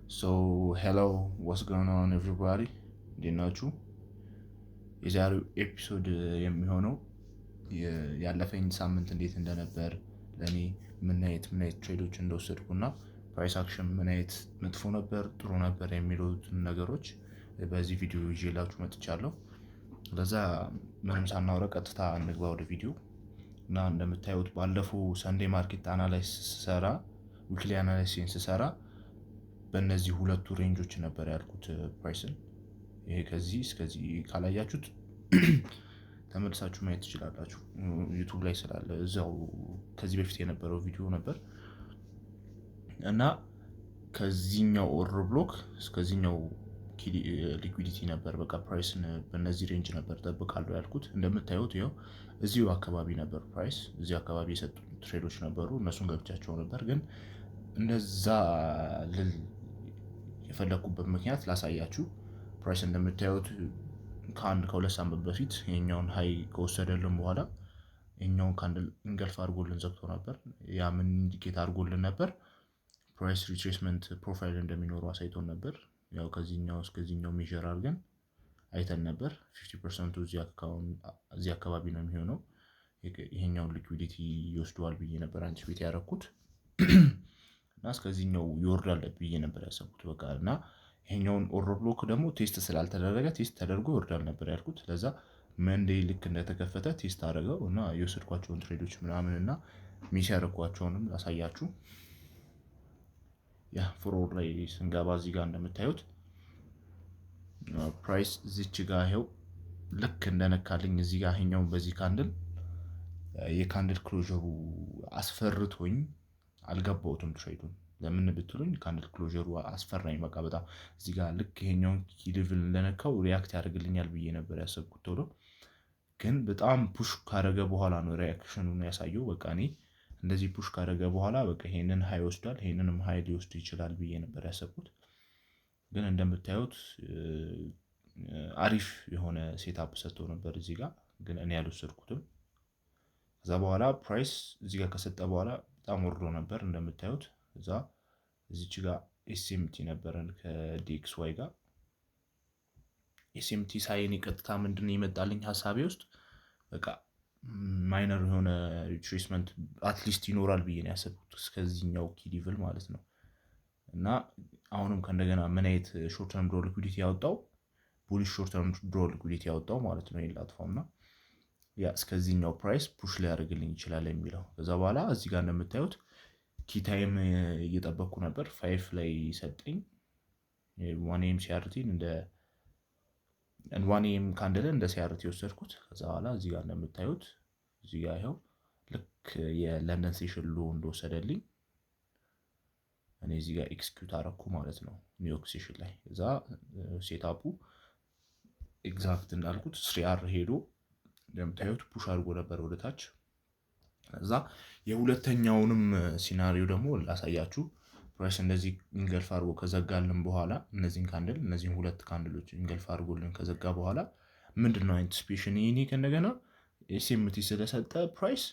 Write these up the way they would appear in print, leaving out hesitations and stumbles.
So hello, what's going on, everybody? እንዴት ናችሁ? የዛሬው episode የሚሆነው ያለፈኝ ሳምንት እንዴት እንደነበር፣ ለእኔ ምን አይነት trade ኦች እንደወሰድኩና price action ምን አይነት መጥፎ ነበር፣ ጥሩ ነበር የሚሉትን ነገሮች በዚህ ቪዲዮ ይዤላችሁ መጥቻለሁ። ለዛ ምንም ሳናወራ ቀጥታ እንግባ ወደ ቪዲዮ። እና እንደምታዩት ባለፈው Sunday market analysis ስሰራ፣ weekly analysis ስሰራ በእነዚህ ሁለቱ range ኦች ነበር ያልኩት price ን። ይሄ ከዚህ እስከዚህ ካላያችሁት ተመልሳችሁ ማየት ትችላላችሁ። YouTube ላይ ስላለ እዛው ከዚህ በፊት የነበረው ቪዲዮ ነበር። እና ከዚህኛው order block እስከዚህኛው liquidity ነበር በቃ price ን በእነዚህ range ነበር ጠብቃለሁ ያልኩት። እንደምታዩት ይኸው እዚሁ አካባቢ ነበር price። እዚሁ አካባቢ የሰጡ trade ኦች ነበሩ፣ እነሱን ገብቻቸው ነበር። ግን እንደዛ ልል የፈለግኩበት ምክንያት ላሳያችሁ። Price እንደምታዩት ከ1 ከ2 ሳምንት በፊት ይሄኛውን high ከወሰደልን በኋላ ይሄኛውን candle engulf አድርጎልን ዘግቶ ነበር። ያ ምን indicate አድርጎልን ነበር? Price retracement profile እንደሚኖረው አሳይቶን ነበር። ያው ከዚህኛው እስከዚህኛው measure አድርገን አይተን ነበር። 50% ኡ እዚህ አካባቢ ነው የሚሆነው። ይሄኛውን liquidity ይወስደዋል ብዬ ነበር anticipate ያደረኩት እና እስከዚህኛው ይወርዳል ብዬ ነበር ያሰብኩት። በቃ እና ይሄኛውን order block ደግሞ test ስላልተደረገ test ተደርጎ ይወርዳል ነበር ያልኩት። ለዛ Monday ልክ እንደተከፈተ test አደረገው እና የወሰድኳቸውን trade ኦች ምናምን እና miss ያደረኳቸውንም ላሳያችሁ። Yeah, 4 hour ላይ ስንገባ እዚህ ጋር እንደምታዩት price እዚች ጋር ይኸው ልክ እንደነካልኝ እዚህ ጋር ይሄኛውን በዚህ candle የ candle closure ኡ አስፈርቶኝ አልገባሁትም trade ኡን። ለምን ብትሉኝ candle closure ኡ አስፈራኝ። በቃ በጣም እዚህ ጋር ልክ ይሄኛውን key level እንደነካው react ያደርግልኛል ብዬ ነበር ያሰብኩት ቶሎ፣ ግን በጣም push ካደረገ በኋላ ነው reaction ኑን ያሳየው። በቃ እኔ እንደዚህ push ካደረገ በኋላ በቃ ይሄንን high ወስዷል፣ ይሄንንም high ሊወስድ ይችላል ብዬ ነበር ያሰብኩት። ግን እንደምታዩት አሪፍ የሆነ setup ሰጥቶ ነበር እዚህ ጋር፣ ግን እኔ አልወሰድኩትም። ከዛ በኋላ price እዚህ ጋር ከሰጠ በኋላ በጣም ወርዶ ነበር እንደምታዩት። እዛ እዚች ጋር SMT ነበረን ከ DXY ጋር። SMT ሳይ እኔ ቀጥታ ምንድን ነው የመጣልኝ ሀሳቤ ውስጥ? በቃ minor የሆነ retracement at least ይኖራል ብዬ ነው ያሰብኩት እስከዚህኛው key level ማለት ነው። እና አሁንም ከእንደገና ምን አይነት short term draw liquidity ያወጣው? Bullish short term draw liquidity ያወጣው ማለት ነው። ይሄን ላጥፋው እና yeah፣ እስከዚህኛው price push ሊያደርግልኝ ይችላል የሚለው። ከዛ በኋላ እዚህ ጋር እንደምታዩት key time እየጠበቅኩ ነበር። 5 ላይ ሰጠኝ። 1 AM CRT ን እንደ 1 AM candle እንደ CRT ወሰድኩት። ከዛ በኋላ እዚህ ጋር እንደምታዩት እዚህ ጋር ይኸው ልክ የ London session low እንደወሰደልኝ እኔ እዚህ ጋር execute አረኩ ማለት ነው New York session ላይ። እዛ setup ኡ exact እንዳልኩት 3R ሄዶ እንደምታዩት push አድርጎ ነበር ወደ ታች። እዛ የሁለተኛውንም scenario ደግሞ ላሳያችሁ። Price እንደዚህ engulf አድርጎ ከዘጋልን በኋላ እነዚህን candle፣ እነዚህን ሁለት candle ኦች engulf አድርጎልን ከዘጋ በኋላ ምንድን ነው anticipation? ይሄኔ ከእንደገና SMT ስለሰጠ price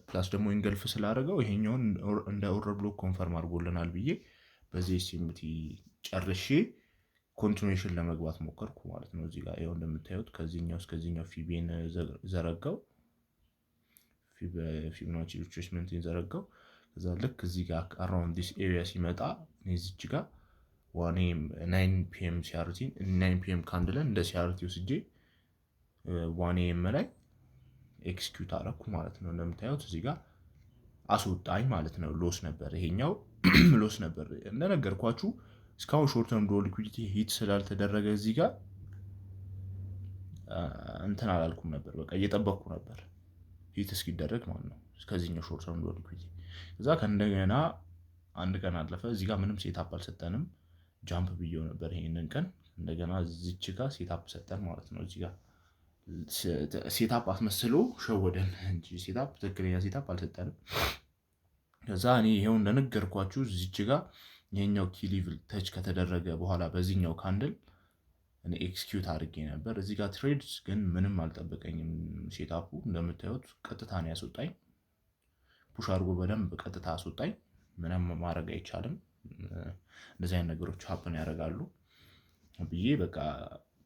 plus ደግሞ engulf ስላደረገው ይሄኛውን እንደ order block confirm አድርጎልናል ብዬ በዚህ SMT ጨርሼ continuation ለመግባት ሞከርኩ ማለት ነው። እዚህ ጋር ይኸው እንደምታዩት ከዚህኛው እስከዚህኛው fib ኤን ዘረጋው፣ Fibonacci retracement ዘረጋው። ከዛ ልክ እዚህ ጋር around this area ሲመጣ እኔ እዚች ጋር 1 AM 9 PM CRT፣ 9 PM candle ን እንደ CRT ወስጄ 1 AM ላይ execute አረኩ ማለት ነው። እንደምታዩት እዚህ ጋር አስወጣኝ ማለት ነው። Loss ነበር፣ ይሄኛው loss ነበር። እንደነገርኳችሁ እስካሁን short term draw liquidity hit ስላልተደረገ እዚህ ጋር እንትን አላልኩም ነበር። በቃ እየጠበቅኩ ነበር hit እስኪደረግ ማለት ነው። እስከዚህኛው short term draw liquidity። ከዛ ከእንደገና አንድ ቀን አለፈ። እዚህ ጋር ምንም setup አልሰጠንም። Jump ብዬው ነበር ይሄንን ቀን። እንደገና እዚች ጋር setup ሰጠን ማለት ነው። እዚህ ጋር setup አስመስሎ ሸወደን እንጂ setup፣ ትክክለኛ setup አልሰጠንም። ከዛ እኔ ይሄው እንደነገርኳችሁ እዚች ጋር ይሄኛው key level touch ከተደረገ በኋላ በዚህኛው candle እኔ execute አድርጌ ነበር። እዚህ ጋር trade ግን ምንም አልጠበቀኝም። Setup ኡ እንደምታዩት ቀጥታ ነው ያስወጣኝ። Push አድርጎ በደንብ ቀጥታ አስወጣኝ። ምንም ማድረግ አይቻልም። እንደዚህ አይነት ነገሮች happen ያደርጋሉ ብዬ በቃ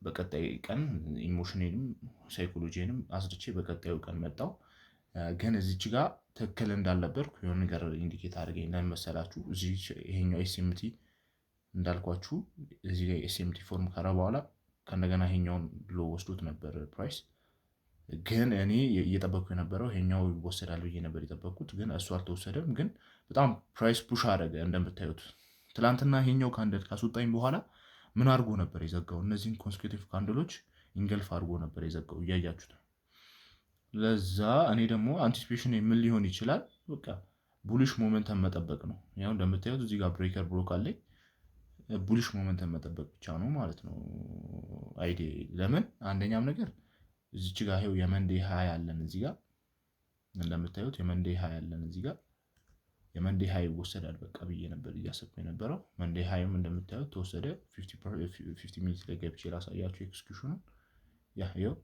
በቀጣይ ቀን emotion ኔንም psychology ንም አስድቼ በቀጣዩ ቀን መጣው። ግን እዚች ጋር ትክክል እንዳልነበርኩ የሆነ ነገር indicate አድርገኝ። ለምን መሰላችሁ? እዚህ ይሄኛው SMT እንዳልኳችሁ እዚህ ላይ SMT form ካረ በኋላ ከእንደገና ይሄኛውን low ወስዶት ነበር price። ግን እኔ እየጠበቅኩ የነበረው ይሄኛው ይወሰዳል ብዬ ነበር የጠበቅኩት፣ ግን እሱ አልተወሰደም። ግን በጣም price push አደረገ። እንደምታዩት ትላንትና ይሄኛው candle ካስወጣኝ በኋላ ምን አድርጎ ነበር የዘጋው? እነዚህን consecutive candle ኦች engulf አድርጎ ነበር የዘጋው፣ እያያችሁት ነው። ለዛ እኔ ደግሞ anticipation ምን ሊሆን ይችላል? በቃ bullish momentum መጠበቅ ነው። ያው እንደምታዩት እዚህ ጋር breaker block አለኝ። Bullish momentum መጠበቅ ብቻ ነው ማለት ነው idea። ለምን? አንደኛም ነገር እዚች ጋር ይኸው የ Monday high አለን፣ እዚህ ጋር እንደምታዩት የ Monday high አለን፣ እዚህ ጋር የ Monday high ይወሰዳል በቃ ብዬ ነበር እያሰብኩ የነበረው። Monday high ም እንደምታዩት ተወሰደ። 50 minute ላይ ገብቼ ላሳያችሁ execution ኑን። Yeah፣ ይኸው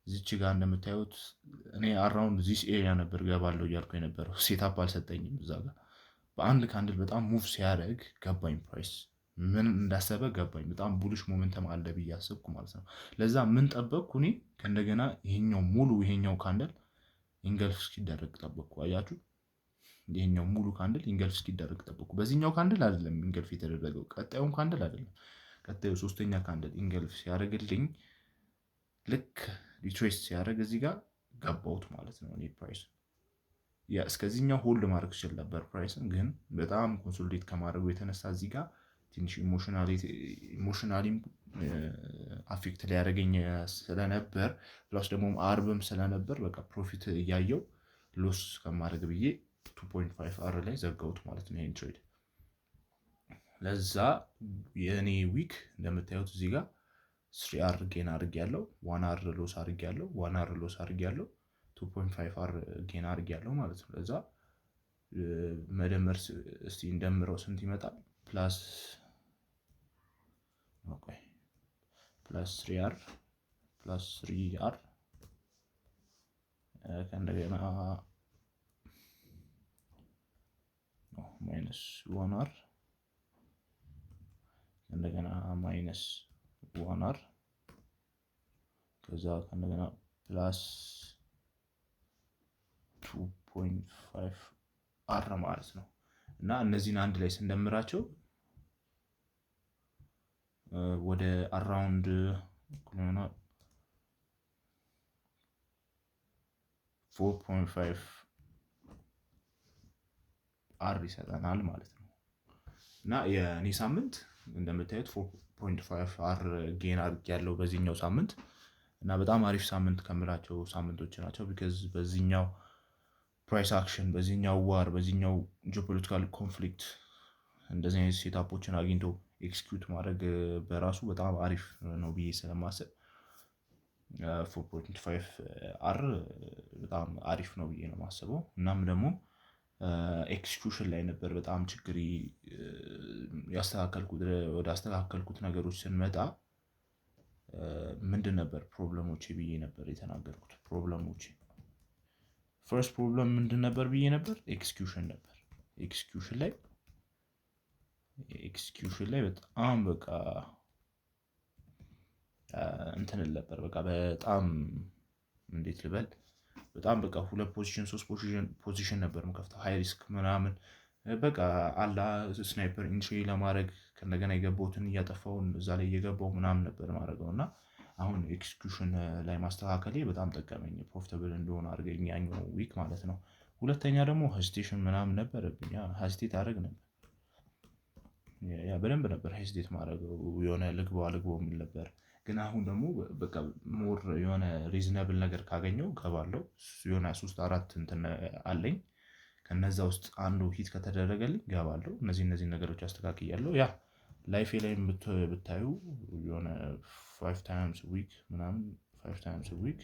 እዚች ጋር እንደምታዩት እኔ around this area ነበር ገባለው እያልኩ የነበረው። Setup አልሰጠኝም። እዛ ጋር በአንድ candle በጣም move ሲያደርግ ገባኝ፣ price ምን እንዳሰበ ገባኝ። በጣም bullish momentum አለ ብዬ አሰብኩ ማለት ነው። ለዛ ምን ጠበቅኩ እኔ? ከእንደገና ይሄኛው ሙሉ ይሄኛው candle engulf እስኪደረግ ጠበቅኩ። አያችሁ፣ ይሄኛው ሙሉ candle engulf እስኪደረግ ጠበቅኩ። በዚህኛው candle አይደለም engulf የተደረገው፣ ቀጣዩን candle አይደለም፣ ቀጣዩ ሶስተኛ candle engulf ሲያደርግልኝ ልክ retrace ሲያደርግ እዚህ ጋር ገባሁት ማለት ነው። እኔ price yeah እስከዚህኛው hold ማድረግ ችል ነበር price ን፣ ግን በጣም consolidate ከማድረጉ የተነሳ እዚህ ጋር ትንሽ emotionally ም affect ሊያደርገኝ ስለነበር፣ plus ደግሞ አርብም ስለነበር በቃ profit እያየው loss ከማድረግ ብዬ 2.5 R ላይ ዘጋሁት ማለት ነው ይሄን trade። ለዛ የእኔ week እንደምታዩት እዚህ ጋር 3 R gain አድርግ ያለው፣ 1 R loss አድርግ ያለው፣ 1 R loss አድርግ ያለው፣ 2.5 R gain አድርግ ያለው ማለት ነው። ለዛ መደመር እስቲ እንደምረው ስንት ይመጣል? Plus 3 R፣ plus 3 R፣ ከእንደገና minus 1 R፣ እንደገና minus 1 R፣ ከዛ ከእንደገና plus 2.5 R ማለት ነው። እና እነዚህን አንድ ላይ ስንደምራቸው ወደ around 4.5 R ይሰጠናል ማለት ነው። እና የእኔ ሳምንት እንደምታዩት 4.5 R gain አድርጌያለሁ በዚህኛው ሳምንት። እና በጣም አሪፍ ሳምንት ከምላቸው ሳምንቶች ናቸው። Because በዚህኛው price action፣ በዚህኛው war፣ በዚህኛው geopolitical conflict እንደዚህ አይነት setup ኦችን አግኝቶ execute ማድረግ በራሱ በጣም አሪፍ ነው ብዬ ስለማስብ 4.5 R በጣም አሪፍ ነው ብዬ ነው የማስበው። እናም ደግሞ execution ላይ ነበር በጣም ችግር ያስተካከልኩት። ወደ አስተካከልኩት ነገሮች ስንመጣ ምንድን ነበር problem ኦቼ ብዬ ነበር የተናገርኩት? Problem ኦቼ first problem ምንድን ነበር ብዬ ነበር? Execution ነበር። Execution ላይ በጣም በቃ እንትን ነበር፣ በቃ በጣም እንዴት ልበል፣ በጣም በቃ ሁለት position ሶስት position ነበር የምከፍተው፣ high risk ምናምን፣ በቃ አላ sniper entry ለማድረግ ከእንደገና የገባሁትን እያጠፋውን እዛ ላይ እየገባው ምናምን ነበር ማድረገው። እና አሁን execution ላይ ማስተካከሌ በጣም ጠቀመኝ፣ profitable እንደሆነ አድርገኝ ያኛው week ማለት ነው። ሁለተኛ ደግሞ hesitation ምናምን ነበረብኝ፣ hesitate አደረግ ነበር። Yeah፣ በደንብ ነበር hesitate ማድረገው፣ የሆነ ልግባው አልግባው የሚል ነበር። ግን አሁን ደግሞ በቃ more የሆነ reasonable ነገር ካገኘው ገባለው። የሆነ ሶስት አራት እንትን አለኝ፣ ከነዛ ውስጥ አንዱ hit ከተደረገልኝ ገባለው። እነዚህ ነገሮች አስተካክያለሁ። Yeah፣ life ኤ ላይ ብታዩ የሆነ five times week ምናምን፣ five times week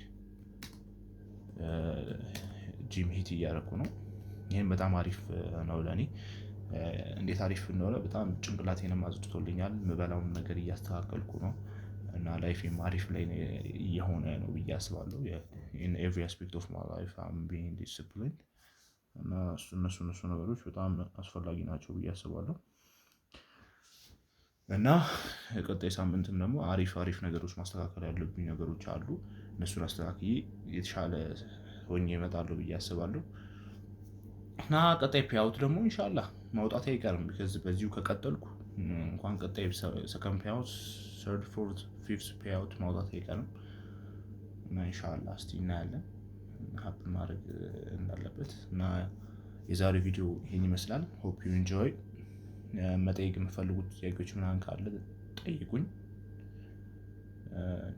gym hit እያደረኩ ነው። ይህም በጣም አሪፍ ነው ለእኔ። እንዴት አሪፍ እንደሆነ በጣም ጭንቅላቴንም አጽድቶልኛል። የምበላውን ነገር እያስተካከልኩ ነው እና life ኤም አሪፍ ላይ እየሆነ ነው ብዬ አስባለሁ። In every aspect of my life I'm being disciplined እና እነሱ ነገሮች በጣም አስፈላጊ ናቸው ብዬ አስባለሁ። እና ቀጣይ ሳምንትም ደግሞ አሪፍ አሪፍ ነገሮች ማስተካከል ያለብኝ ነገሮች አሉ። እነሱን አስተካክዬ የተሻለ ሆኜ እመጣለሁ ብዬ አስባለሁ። እና ቀጣይ payout ደግሞ ኢንሻላህ ማውጣት አይቀርም። Because በዚሁ ከቀጠልኩ እንኳን ቀጣይ second payout፣ third፣ fourth፣ fifth payout ማውጣት አይቀርም። እና ኢንሻላህ እስቲ እናያለን happen ማድረግ እንዳለበት። እና የዛሬው ቪዲዮ ይሄን ይመስላል። Hope you enjoy። መጠየቅ የምፈልጉት ጥያቄዎች ምናምን ካለ ጠይቁኝ፣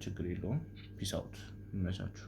ችግር የለውም። Peace out፣ ይመቻችሁ።